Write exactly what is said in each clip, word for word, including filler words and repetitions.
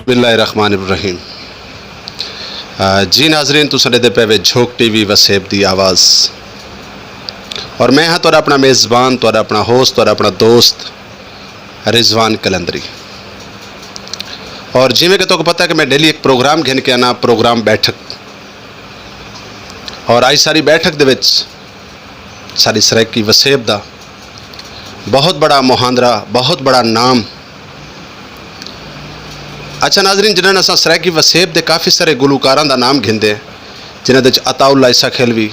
بسم اللہ الرحمن الرحیم۔ آ، جی ناظرین، تساں ݙیہدے پئے وے جھوک ٹی وی وسیب دی آواز، اور میں ہاں تہاݙا اپݨا میزبان، تہاݙا اپݨا ہوسٹ، تہاݙا اپݨا دوست رضوان قلندری۔ اور جیویں کہ تہاکوں پتہ ہے کہ میں ڈیلی ایک پروگرام گھن کے آنا، پروگرام بیٹھک، اور آئی ساری بیٹھک دے وچ ساݙی سرائیکی وسیب دا بہت بڑا مہاندرا، بہت بڑا نام۔ اچھا ناظرین، جنہاں اساں سرائیکی وسیب دے کافی سارے گلوکاراں دا نام گھندے ہیں، جنہاں دے وچ عطا اللہ عیسیٰ کھیلوی،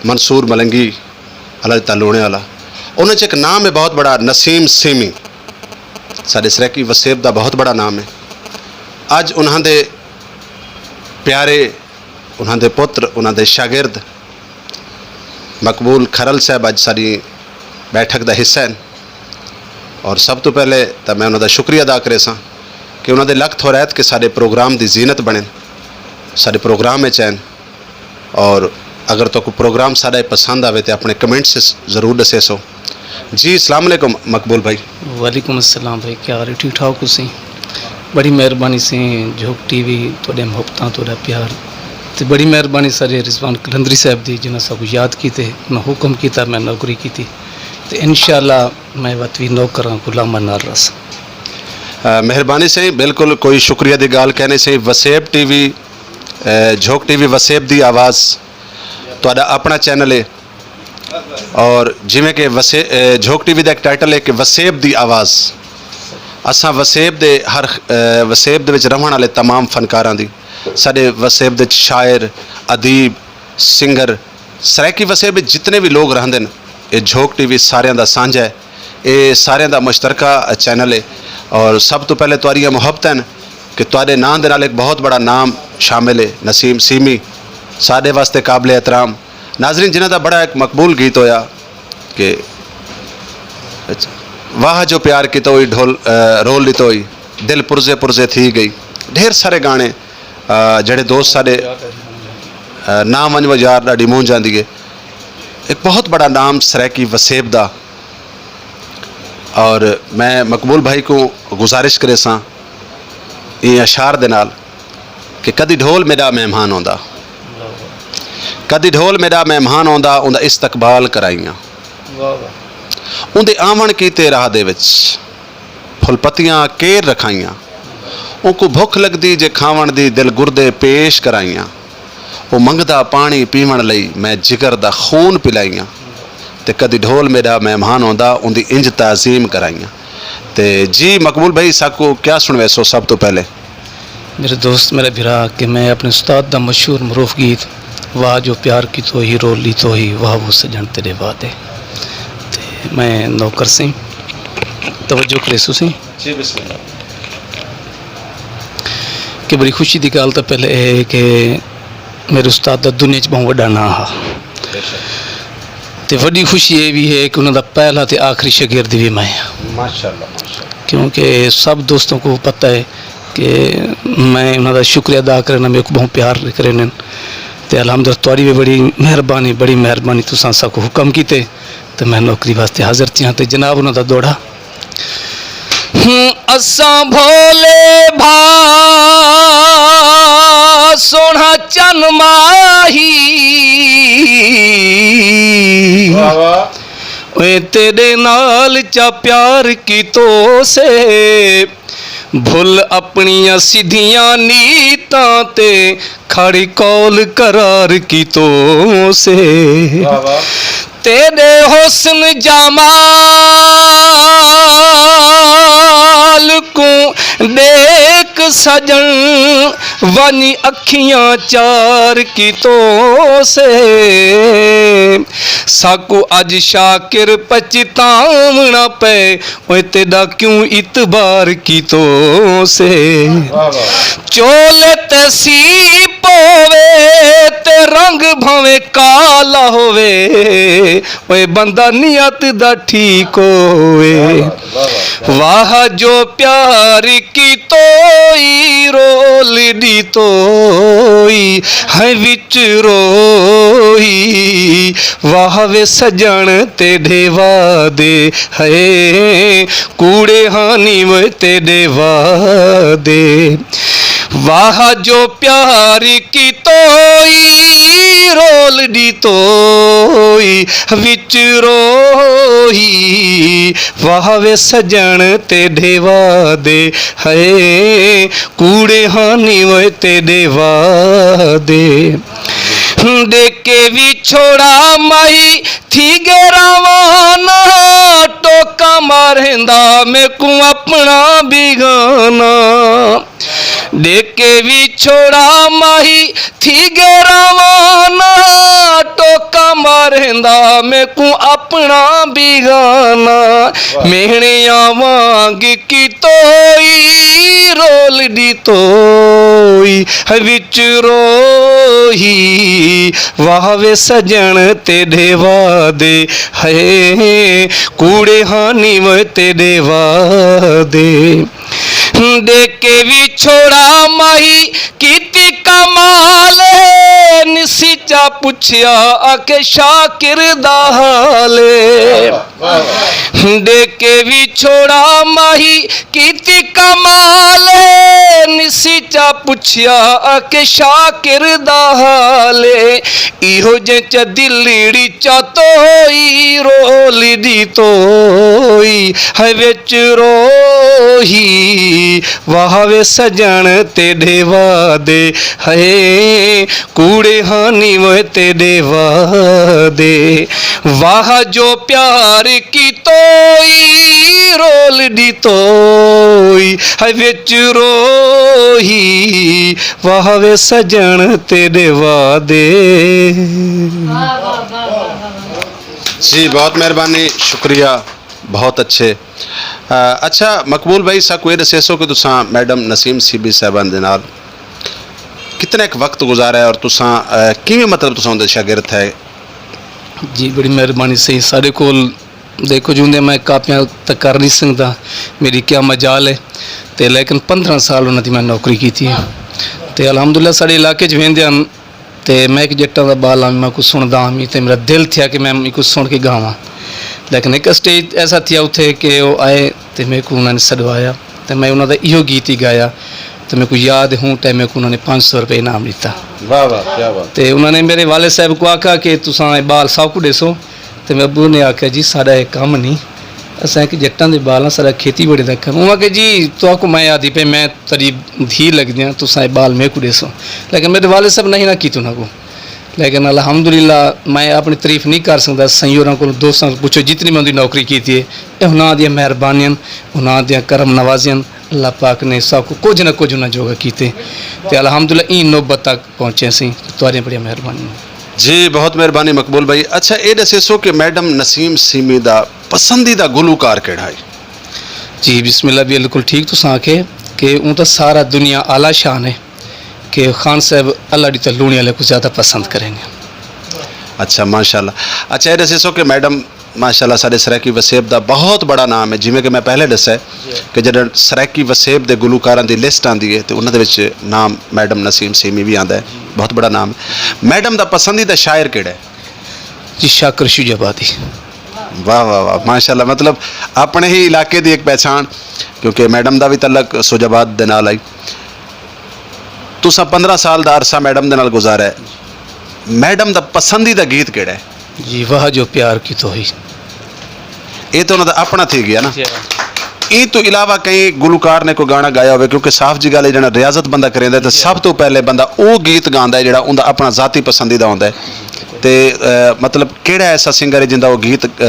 منصور ملنگی، اللہ دے تالونے والا، انہاں چ ایک نام ہے بہت بڑا، نسیم سیمی، ساݙے سرائیکی وسیب دا بہت بڑا نام ہے۔ اڄ انہاں دے پیارے، انہاں دے پتر، انہاں دے شاگرد مقبول کھرل صاحب اڄ ساݙی بیٹھک دا حصہ ہن، اور سب توں پہلے تاں میں انہاں دا شکریہ ادا کریساں کہ انہاں دے لکھ تھورائت کہ ساݙے پروگرام دی زینت بݨن، ساݙے پروگرام وچ آئن۔ اور اگر تہاکوں پروگرام ساݙا پسند آوے تے اپݨے کمنٹس ضرور ݙسیسو۔ جی السلام علیکم مقبول بھائی۔ وعلیکم السلام بھائی، کیا حال ہے؟ ٹھیک ٹھاک ہو سیں؟ بڑی مہربانی سیں جھوک ٹی وی، تہاݙے محبتاں، تہاݙا پیار، تے بڑی مہربانی ساݙے رضوان قلندری صاحب دی، جنہاں ساکوں یاد کیتے، انہاں حکم کیتا، میں نوکری کیتی، تے انشاءاللہ میں وت وی نوکراں، غلاماں نال رہساں۔ آ، مہربانی سیں، بالکل کوئی شکریہ دی ڳالھ کائنی سیں۔ وسیب ٹی وی، آ، جھوک ٹی وی وسیب دی آواز تہاݙا اپݨا چینل ہے، اور جیویں کہ وسے-، آ، جھوک ٹی وی دا ایک ٹائٹل ہے کہ وسیب دی آواز۔ اساں وسیب دے ہر، آ، وسیب دے وچ رہوݨ والے تمام فنکاراں دی، ساݙے وسیب دے وچ شاعر، ادیب، سنگر، سرائیکی وسیب وچ جتنے وی لوگ رہندے ہن، اے جھوک ٹی وی ساریاں دا سانجھا ہے، اے ساریاں دا مشترکہ چینل ہے۔ اور سب توں پہلے تہاݙیاں محبتاں ہن کہ تہاݙے ناں دے نال ایک بہت بڑا نام شامل ہے، نسیم سیمی، ساݙے واسطے قابل احترام۔ ناظرین، جنہاں دا بڑا ایک مقبول گیت ہویا کہ واہ جو پیار کیتا ہوئی، ڈھول، آ، رول ݙتا ہوئی، دل پرزے پرزے تھی ڳئی، ڈھیر سارے گانے، آ، جڑے دوست ساݙے، آ، ناں ونڄ ونڄار ݙاڈھی مونجھ آندی ہے۔ ایک بہت بڑا نام سرائیکی وسیب دا۔ اور میں مقبول بھائی کوں گزارش کریساں ایں اشعار دے نال کہ کدی ڈھول میݙا مہمان ہوندا، کدی ڈھول میݙا مہمان ہوندا، اوندا استقبال کرائیاں۔ اوندے آوݨ کیتے راہ دے وچ پھل پتیاں کیر رکھائیاں۔ اونکوں بھکھ لڳدی جے کھاوݨ دی، دل گردے پیش کرائیاں۔ او منگدا پاݨی پیوݨ لئی، میں جگر دا خون پلائیاں۔ تے کدی ڈھول میݙا مہمان ہوندا، اوندی انج تعظیم کرائیاں۔ تے جی مقبول بھائی، ساکوں کیا سݨویسو سب توں پہلے؟ میرے دوست، میرا بھرا، کہ میں اپݨے استاد دا مشہور معروف گیت واہ جو پیار کیتو ہئی، رول ݙتو ہئی، واہ وہ سڄݨ تیݙے وعدے۔ تے میں نوکر سیں، توجہ کریسو سیں۔ جی، بسم اللہ۔ کہ بڑی خوشی دی ڳالھ تاں پہلے اے ہے کہ میرے استاد دا دنیا اچ ٻہوں وݙا ناں ہا۔ بے شک۔ تے وݙی خوشی اے وی ہے کہ انہاں دا پہلا تے آخری شاگرد وی میں ہاں۔ ماشاءاللہ، ماشاءاللہ۔ کیونکہ سب دوستوں کو پتہ ہے کہ میں انہاں دا شکریہ ادا کرنا، میرے کو بہت پیار کرنے۔ تے الحمدللہ تہاݙی وی بڑی مہربانی، بڑی مہربانی، تساں ساکوں حکم کیتے تے میں نوکری واسطے حاضر تھیاں۔ تے جناب انہاں دا دوہڑا۔ ہوں، اساں بھولے بھا سوہݨا چن ماہی۔ واہ واہ۔ اوئے تیݙے نال چا پیار کیتو سے، بھل اپݨیاں سدھیاں نیتاں تے کھڑ قول قرار کیتو سے۔ واہ واہ۔ تیݙے حسن جمال کوں ݙیکھ سڄݨ ونڄ اکھیاں چار کیتو سے۔ ساکوں اڄ شاکر پچھتاوݨا پئے، اوئے تیݙا کیوں اعتبار کیتو سے۔ واہ واہ۔ چولے تے سی پووے تے رنگ بھانویں کالا ہووے، اوئے بندہ نیت دا ٹھیک ہووے۔ واہ جو پیار کیتوئی، رول ݙتوئی، ہے وچ روئی۔ واہ وے سڄݨ تیݙے وعدے، ہے کوڑے ہانی وے تیݙے وعدے۔ واہ جو پیار کیتوئی، رول ݙتوئی، وچ روئی۔ واہ وے سڄݨ تیݙے وعدے، ہے کوڑے ہانی وے تیݙے وعدے۔ ݙیکھے وچھوڑا ماہی تھی ڳئے روانہ، ٹوکا ماریندا میکوں اپݨا بیگانہ۔ ݙیکھے وچھوڑا ماہی تھی ڳئے روانہ، ٹوکا ماریندا میکوں اپݨا بیگانہ۔ مہݨیاں وانگ کیتوئی، رول ݙتوئی، ہے وچ روئی۔ واہ وے سڄݨ تیݙے وعدے، ہے کوڑے ہانی وے تیݙے وعدے۔ ݙیکھے وچھوڑا ماہی کیتی کمال ہے، نسی چا پچھیا آکھے شاکر دا حال ہے۔ ݙیکھے وچھوڑا ماہی کیتی کمال ہے، نسی چا پچھیا آکھے شاکر دا حال ہے۔ ایہو جیں چا دلڑی چا توئی، رول ݙتوئی، ہے وچ روئی۔ واہ وے سڄݨ تیݙے وعدے، ہے کوڑے ہانی وے تیݙے وعدے۔ واہ جو پیار کیتوئی، رول ݙتوئی، ہے وچ روئی۔ واہ وے سڄݨ تیݙے وعدے۔ جی، بہت مہربانی، شکریہ، بہت اچھے۔ آ، اچھا مقبول بھائی، ساکوں اے ݙسیسو کہ تساں میڈم نسیم سیمی صاحبان دے نال کتنا ایک وقت گزارا ہے اور تساں، آ، کیویں، مطلب، تساں اوندے شاگرد تھئے؟ جی، بڑی مہربانی سئیں۔ ساݙے کول ݙیکھو جیوندے میں کاپیاں تک کر نہیں سڳدا، میݙی کیا مجال ہے۔ تے لیکن پندرہ سال انہاں دی میں نوکری کیتی ہے۔ تے الحمدللہ ساݙے علاقے چ ویندے ہن تے میں ہک ڄٹاں دا ٻال ہاں، میں کوں سݨدا ہاں تے میݙا دل تھیا کہ میں میکوں سݨ کے ڳاواں۔ لیکن ہک اسٹیج ایسا تھیا اتھے کہ او آئے تے میکوں انہاں نے سݙوایا تے میں انہاں دا ایہو گیت ہی ڳایا۔ تے میکوں یاد ہے ہوں ٹائم میکوں انہاں نے پنج سو روپے انعام ݙتا۔ واہ واہ، کیا بات۔ تے انہاں نے میݙے والد صاحب کوں آکھا کہ تساں اے ٻال ساکوں ݙیسو۔ تے میݙے ابو نے آکھیا، جی ساݙا اے کم نی، اساں ہک ڄٹاں دے ٻال آں، ساݙا کھیتی باڑی دا کم۔ انہاں آکھیا، جی تہاکوں میں آہدی پئی، میں تہاݙی دھی لڳدی ہاں، تساں اے ٻال میکوں ݙیسو۔ لیکن میݙے والد صاحب نہیں نہ کیتے انہاں کوں۔ لیکن الحمدللہ میں اپݨی تعریف نہیں کر سڳدا، سئیں ہوراں کولوں، دوستاں کولوں پچھو جتنی میں اوندی نوکری کیتی ہے، اے انہاں دیاں مہربانیاں، انہاں دیاں کرم نوازیاں، اللہ پاک نے ساکوں کجھ نہ کجھ انہاں جوڳا کیتے۔ تے الحمدللہ ایں نوبت تک پہنچے سئیں، تہاݙیاں بڑیاں مہربانیاں۔ جی، بہت مہربانی مقبول بھائی۔ اچھا، اے ݙسیسو کہ میڈم نسیم سیمی دا پسندیدہ گلوکار کیڑھا ہے؟ جی، بسم اللہ، بالکل ٹھیک تساں آکھے کہ اوں تاں سارا دنیا آلا شان ہے کہ خان صاحب اللہ ݙی تاں لوݨی والے کوں زیادہ پسند کریں۔ اچھا، ماشاءاللہ۔ اچھا، اے ݙسیسو کہ میڈم ماشاءاللہ ساݙے سرائیکی وسیب دا بہت بڑا نام ہے، جیویں کہ میں پہلے ݙسا ہے کہ جݙاں سرائیکی وسیب دے گلوکاراں دی لسٹ آندی ہے تے انہاں دے وچ نام میڈم نسیم سیمی وی آندا ہے، بہت بڑا نام ہے۔ میڈم دا پسندیدہ شاعر کیڑھا ہے؟ جی، شاکر شجاع آبادی۔ واہ واہ واہ، ماشاءاللہ، مطلب اپݨے ہی علاقے دی ایک پہچان، کیونکہ میڈم دا وی تعلق شجاع آباد دے نال آئی۔ تساں پندرہ سال دا عرصہ میڈم دے نال گزارا ہے، میڈم دا پسندیدہ گیت کیڑھا ہے؟ جی، واہ جو پیار کیتوئی۔ اے تاں انہاں دا اپݨا تھی ڳیا نا۔ جی ہاں۔ ایں توں علاوہ کہیں گلوکار نے کوئی گانا ڳایا ہووے، کیونکہ صاف جی ڳالھ ہے، جݙاں ریاضت بندہ کریندا ہے تے سب توں پہلے بندہ او گیت ڳاندا ہے جیڑھا اوندا اپݨا ذاتی پسندیدہ ہوندا ہے۔ تے، آ، مطلب کیڑھا ایسا سنگر ہے جیندا او گیت، آ،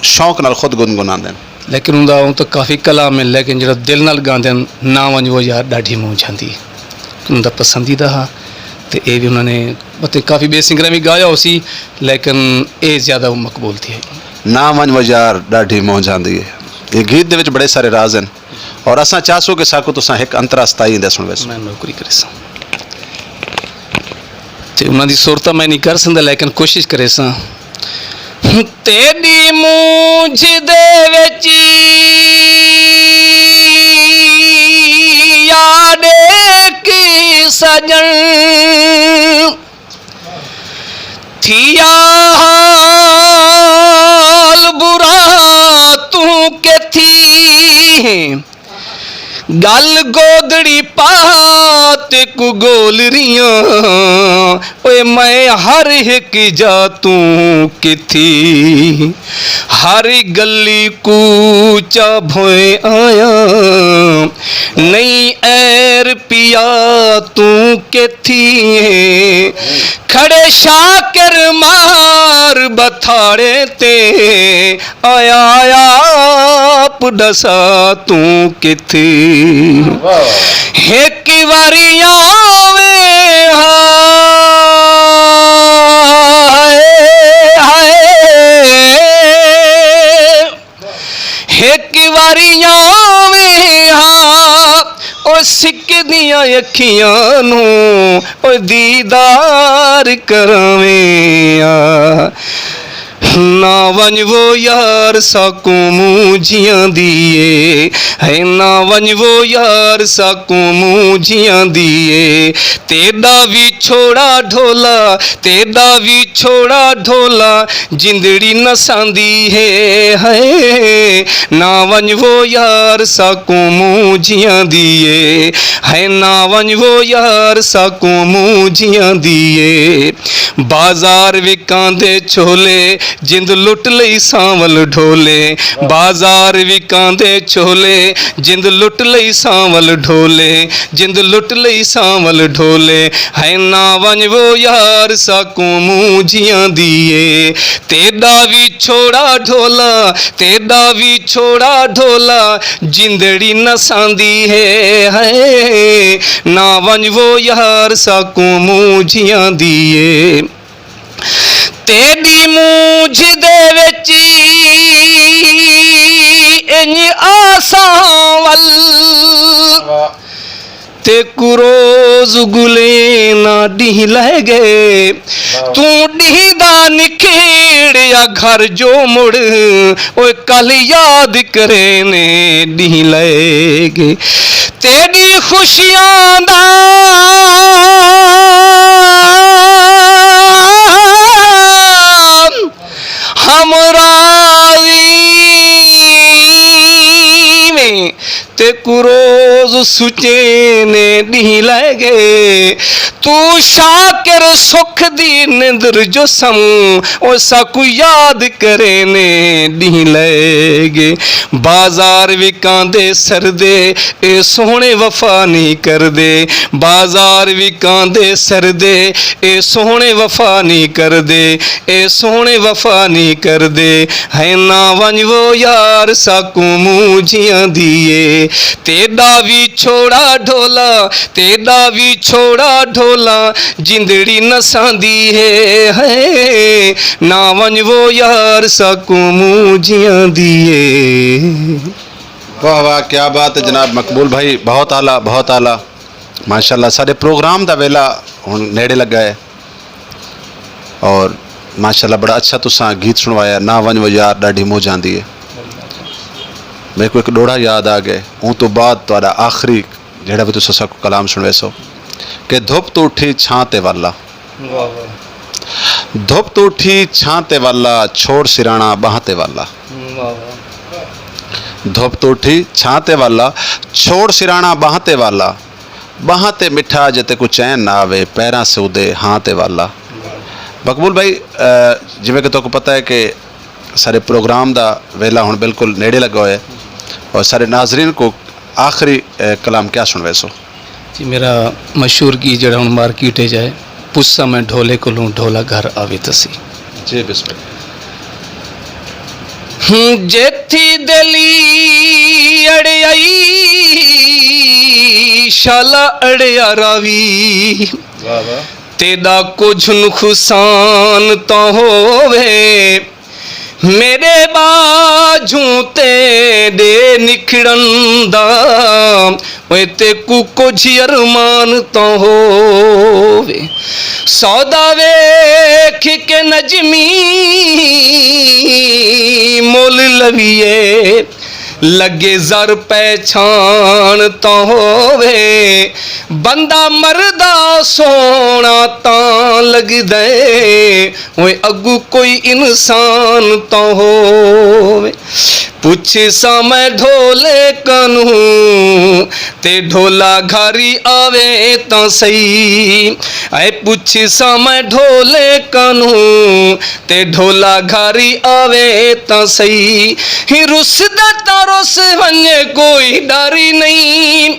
شوق نال خود گنگناندے ہن؟ لیکن اوندا اوں تاں کافی کلام ہن، لیکن جیڑھا دل نال ڳاندے ہن، نہ ونڄ وہ یار ݙاڈھی مونجھ آندی، اوندا پسندیدہ ہا۔ تے اے وی انہاں نے، مطلب، کافی ٻئے سنگراں وی ڳایا ہوسی، لیکن اے زیادہ مقبول تھی ہے۔ نہ ونڄ وہ یار ݙاڈھی مونجھ آندی ہے۔ اے گیت دے وچ بڑے سارے راز ہن اور اساں چاہسوں کہ ساکوں تساں ہک انترا ستائی دے سݨویسو۔ میں نوکری کریساں۔ تے انہاں دی صورت میں نہیں کر سڳدا، لیکن کوشش کریساں۔ تیݙی مونجھ دے وچ سڄݨ، تھیا حال برا توں کیتھی، ڳل گودڑی پا تیکوں ڳول ریاں، اوئے میں ہر ہک جا توں کیتھی، ہر گلی کوچہ بھوئیں آیاں، نئیں ایر پیا توں کیتھی ہیں۔ کھڑے شاکر مار بتھاڑے تے، آیا آپ ݙسا توں کتھی۔ واہ۔ ہک واری آویں ہائے، ہائے۔ ہک واری آویں ہا، او سکدیاں اکھیاں نوں، او دیدار کراویں آ۔ نہ ونڄ وو یار ساکوں منہ جیاں دی اے، ہے نہ ونڄ وو یار ساکوں منہ جیاں دی اے۔ تیݙا وی چھوڑا ڈھولا، تیݙا وی چھوڑا ڈھولا، جندڑی نساندی ہے، ہے۔ نہ ونڄ وو یار ساکوں منہ جیاں دی اے، ہے۔ نہ ونڄ وو یار ساکوں منہ جیاں دی اے۔ بازار وکاندے چھولے، جند لٹ لئی سانول ڈھولے۔ بازار وکاندے چھولے، جند لٹ لئی سانول ڈھولے۔ جند لٹ لئی سانول ڈھولے، ہے نہ ونڄ وو یار ساکوں منہ جیاں دی اے۔ تیݙا وی چھوڑا ڈھولا، تیݙا وی چھوڑا ڈھولا، جندڑی نساندی ہے، ہے۔ نہ ونڄ وو یار ساکوں منہ جیاں دی اے۔ تیݙی مونجھ دے وچ انج آساں ول، واہ۔ تیکوں روز ڳلیں نہ ݙینہہ لہہ ڳئے۔ واہ۔ توں ݙینہہ دا نکھیڑیا گھر جو مڑ، اوئے کل یاد کرینے ݙینہہ لہہ ڳئے۔ تیݙی خوشیاں دا ہمراہی میں، تیکوں روز سچینے ݙینہہ لہہ ڳئے۔ توں شاکر سکھ دی نندر جو سم، او ساکوں یاد کرینے ݙینہہ لہہ ڳئے۔ بازار وکاندے سردے، اے سوہݨے وفا نی کردے۔ بازار وکاندے سردے، اے سوہݨے وفا نی کردے۔ اے سوہݨے وفا نی کردے۔ ہے نہ ونڄ وو یار ساکوں منہ جیاں دی اے۔ تیݙا وی چھوڑا ڈھولا، تیݙا وی چھوڑا ڈھولا، جندڑی نساندی ہے، ہے۔ نہ ونڄ وو یار ساکوں منہ جیاں دی اے۔ واہ واہ، کیا بات ہے جناب مقبول بھائی، بہت اعلیٰ، بہت اعلیٰ۔ ماشاءاللہ، ساݙے پروگرام دا ویلا ہݨ نیڑے لڳا ہے اور ماشاءاللہ بڑا اچھا تساں گیت سݨوایا، نہ ونڄ وو یار ݙاڈھی منہ جیاں دی اے۔ میکوں ہک ݙوہڑا یاد آ ڳئے، اوں توں بعد تہاݙا آخری جیڑھا وی تساں ساکوں کلام سݨویسو کہ دھپ توں اٹھی چھاں تے ول آ۔ واہ واہ۔ دھپ توں اٹھی چھاں تے ول آ، چھوڑ سراݨا ٻانہہ تے ول آ۔ واہ واہ۔ دھپ توں اٹھی چھاں تے ول آ، چھوڑ سراݨا ٻانہہ تے ول آ۔ ٻانہہ تے مٹھا جے تیکوں چین نہ آوے، پیراں سودے ہاں تے ول آ۔ مقبول بھائی، اے، جیویں کہ تہاکوں پتہ ہے کہ سارے پروگرام دا ویلا ہݨ بالکل نیڑے لڳا ہویا ہے اور سارے ناظرین کوں آخری، اے، کلام کیا سݨویسو؟ جی، میرا مشہور گیت جیڑھا ہݨ مارکیٹ اچ ہے، پچھساں میں ڈھولے کولوں، ڈھولا گھر آوے تاں سہی۔ جی، بسم اللہ۔ ہوں، جیتھی دلی اڑیائی، شالا اڑیا راوی۔ واہ واہ۔ تیݙا کجھ نقصان تاں ہووے، میݙے ٻاجھوں تیݙے نکھڑݨ دا، اوئے تیکوں کجھ ارمان تاں ہووے۔ سودا ویکھ کے نجمی مل لویے، لڳے زر پہچاݨ تاں ہووے، بندہ مردا سوہݨا تاں لڳدے، اوئے اڳوں کوئی انسان تاں ہووے۔ پچھساں میں ڈھولے کنوں، تے ڈھولا گھر آوے تاں سہی۔ اے پچھساں میں ڈھولے کنوں، تے ڈھولا گھر آوے تاں سہی۔ ہی رسدا تاں رس ونڄے، کوئی ݙر نئیں۔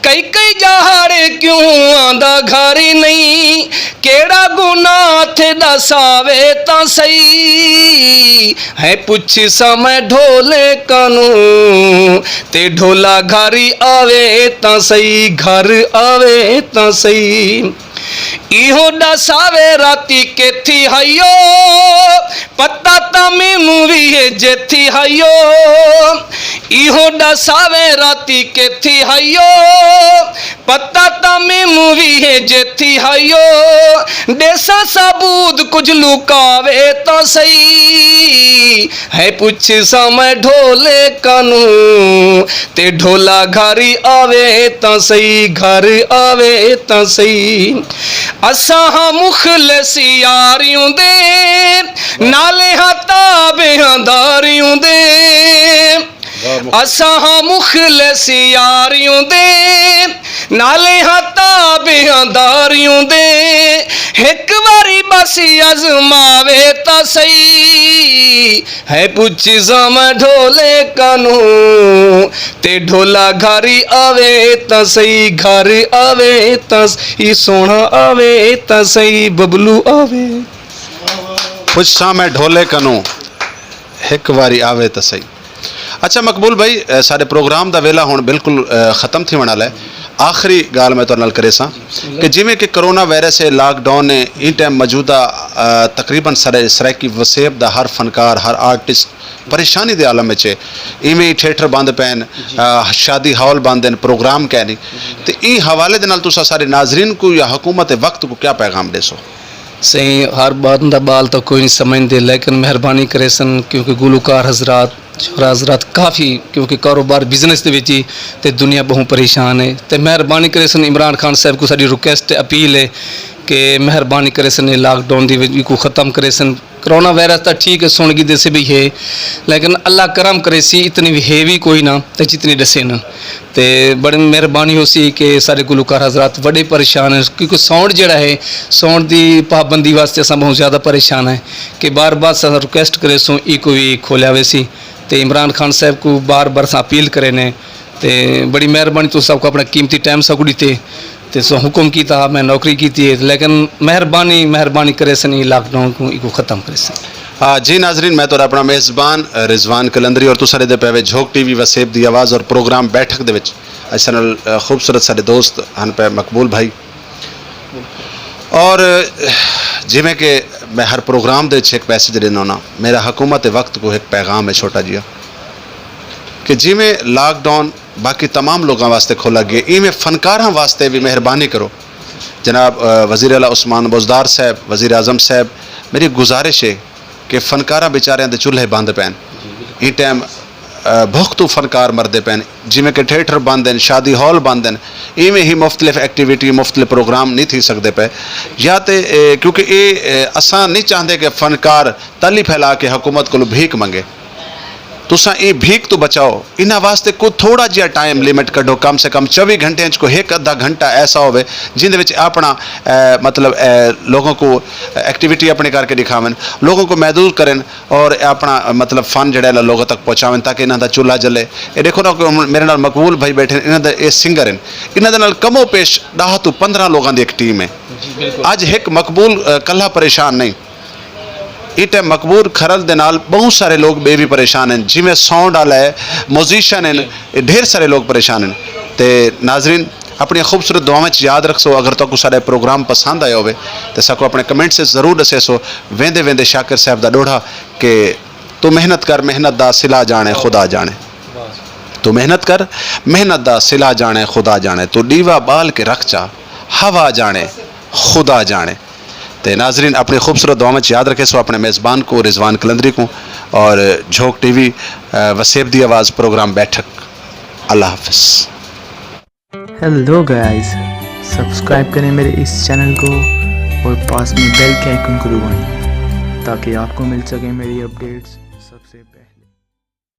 کئی کئی ڄہاڑے کیوں آندا گھر نئیں۔ کیڑھا گناہ تھے ݙس آوے تاں سہی۔ ہے پچھساں میں ڈھولے کنوں، تے ڈھولا گھر آوے تاں سہی، گھر آوے تاں سہی۔ ایہو ݙس آوے راتی کیتھی ہائیو، پتہ تاں مینوں وی ہے جیتھی ہائیو۔ ایہو ݙس آوے راتی کیتھی ہائیو، پتہ تاں مینوں وی ہے جیتھی ہائیو۔ ݙیساں ثبوت کجھ لکاوے تاں سہی۔ ہے پچھساں میں ڈھولے کنوں، تے ڈھولا گھر آوے تاں سہی، گھر آوے تاں سہی۔ اساں ہاں مخلص یاریوں دے، نالے ہاں تابعاں داریوں دے۔ اساں ہاں مخلص یاریوں دے، نالے ہاں تابعاں داریوں دے۔ ہک واری بس آزماوے تاں سہی۔ ہے پچھساں میں ڈھولے کنوں، تے ڈھولا گھر آوے تاں سہی، گھر آوے تاں سہی، سوہݨا آوے تاں سہی، ببلو آوے۔ پچھساں میں ڈھولے کنوں، ہک واری آوے تاں سہی۔ اچھا مقبول بھائی، اے، سارے پروگرام دا ویلا ہݨ بالکل، اے، ختم تھیوݨ والا ہے۔ آخری ڳالھ میں تہاݙے نال کریساں کہ جیویں کہ کرونا وائرس ہے، لاک ڈاؤن ہے، ایں ٹائم موجودہ، اے، تقریباً سارے سرائیکی وسیب دا ہر فنکار، ہر آرٹسٹ پریشانی دے عالم وچ ہے۔ ایویں ہی تھیٹر بند پئن، اے، شادی ہال بند ہن، پروگرام کائنی۔ تے ایں حوالے دے نال تساں سارے ناظرین کوں یا حکومت وقت کوں کیا پیغام ݙیسو؟ سئیں، ہر بندہ ٻال تاں کوئی نہیں سمجھدے، لیکن مہربانی کریسن، کیونکہ گلوکار حضرات، شعراء حضرات کافی، کیونکہ کاروبار، بزنس دے وچ ہی تے دنیا ٻہوں پریشان ہے۔ تے مہربانی کریسن، عمران خان صاحب کوں ساݙی ریکویسٹ ہے، اپیل ہے کہ مہربانی کریسن، اے لاک ڈاؤن دی وجہ کوں ختم کریسن۔ کرونا وائرس تاں ٹھیک ہے، سݨ گھدے سے بھی ہے، لیکن اللہ کرم کریسی، اتنی بھی ہے بھی کوئی نہ تے جتنی ݙسیندن۔ تے بڑی مہربانی ہوسی کہ سارے گلوکار حضرات وݙے پریشان ہیں، کیونکہ ساؤنڈ جیڑھا ہے، ساؤنڈ دی پابندی واسطے اساں بہت زیادہ پریشان ہیں کہ بار بار اساں ریکویسٹ کریسوں، ایکوں وی کھولیا ویسی۔ تے عمران خان صاحب کوں بار بار اساں اپیل کرینے، تے بڑی مہربانی تساں ساکوں اپݨا قیمتی ٹائم ساکوں ݙتے، تے تساں حکم کیتا، میں نوکری کیتی ہے، لیکن مہربانی، مہربانی کریسن، ایں لاک ڈاؤن کوں ایکوں ختم کریسن۔ آ، جی ناظرین، میں تہاݙا اپݨا میزبان، آ، رضوان قلندری اور تساں ݙیہدے پئے وے جھوک ٹی وی وسیب دی آواز اور پروگرام بیٹھک دے وچ اساݙے نال، آ، خوبصورت ساݙے دوست ہن پئے مقبول بھائی۔ اور، آ، جیویں کہ میں ہر پروگرام دے وچ ہک میسج ݙینداں ہاں، میرا حکومت وقت کوں ہک پیغام ہے چھوٹا جیہا کہ جیویں لاک ڈاؤن باقی تمام لوکاں واسطے کھولا ڳئے، ایویں فنکاراں واسطے وی مہربانی کرو۔ جناب، آ، وزیر اعلیٰ عثمان بزدار صاحب، وزیر اعظم صاحب، میری گزارش ہے کہ فنکاراں بیچاریاں دے چولہے بند پئن۔ ایں ٹائم، آ، بھکھ توں فنکار مردے پئن، جیویں کہ تھیٹر بند ہن، شادی ہال بند ہن، ایویں ہی مختلف ایکٹیویٹی، مختلف پروگرام نہیں تھی سڳدے پئے۔ یا تے، اے، کیونکہ اے، اے، اساں نہیں چاہندے کہ فنکار تلی پھیلا کے حکومت کولوں بھیک منگے۔ تساں ایں بھیک توں بچاؤ، انہاں واسطے کوئی تھوڑا جیہا ٹائم لمٹ کڈھو، کم سے کم چووی گھنٹے وچ کوئی ہک ادھا گھنٹہ ایسا ہووے جیندے وچ اپݨا، اے، مطلب، اے، لوگوں کوں ایکٹیویٹی اپݨی کر کے ݙکھاون، لوگوں کوں محظوظ کرن اور اپݨا، مطلب، فن جیڑھا ہے لوگوں تک پہنچاون تاکہ انہاں دا چولہا جلے۔ اے ݙیکھو نا کہ ہݨ میرے نال مقبول بھائی بیٹھے ہن، انہاں دے اے سنگر ہن، انہاں دے نال کم و پیش ݙاہ توں پندرہ لوگاں دی ہک ٹیم ہے۔ اڄ ہک مقبول، اے، کلھا پریشان نہیں۔ ایں ٹائم مقبول کھرل دے نال ٻہوں سارے لوک ٻئے وی پریشان ہن، جیویں ساؤنڈ آلا ہے، میوزیشن ہن، اے ڈھیر سارے لوک پریشان ہن۔ تے ناظرین، اپݨیاں خوبصورت دعاواں وچ یاد رکھسو۔ اگر تہاکوں ساݙا پروگرام پسند آیا ہووے تے ساکوں اپݨے کمنٹ وچ ضرور ݙسیسو۔ ویندے ویندے شاکر صاحب دا ݙوہڑا کہ توں محنت کر، محنت دا صلہ ڄاݨے خدا ڄاݨے۔ توں محنت کر، محنت دا صلہ ڄاݨے خدا ڄاݨے۔ توں ݙیوا ٻال کے رکھ چا، ہوا ڄاݨے خدا ڄاݨے۔ تے ناظرین، اپݨی خوبصورت دعاواں چ یاد رکھیسو اپݨے میزبان کوں، رضوان قلندری کوں، اور جھوک ٹی وی، آ، وسیب دی آواز، پروگرام بیٹھک۔ اللہ حافظ۔ ہیلو گائز، سبسکرائب کریں میرے اس چینل کو اور پاس میں بیل کے آئیکن کو دبائیں تاکہ آپ کو مل سکیں میری اپڈیٹس۔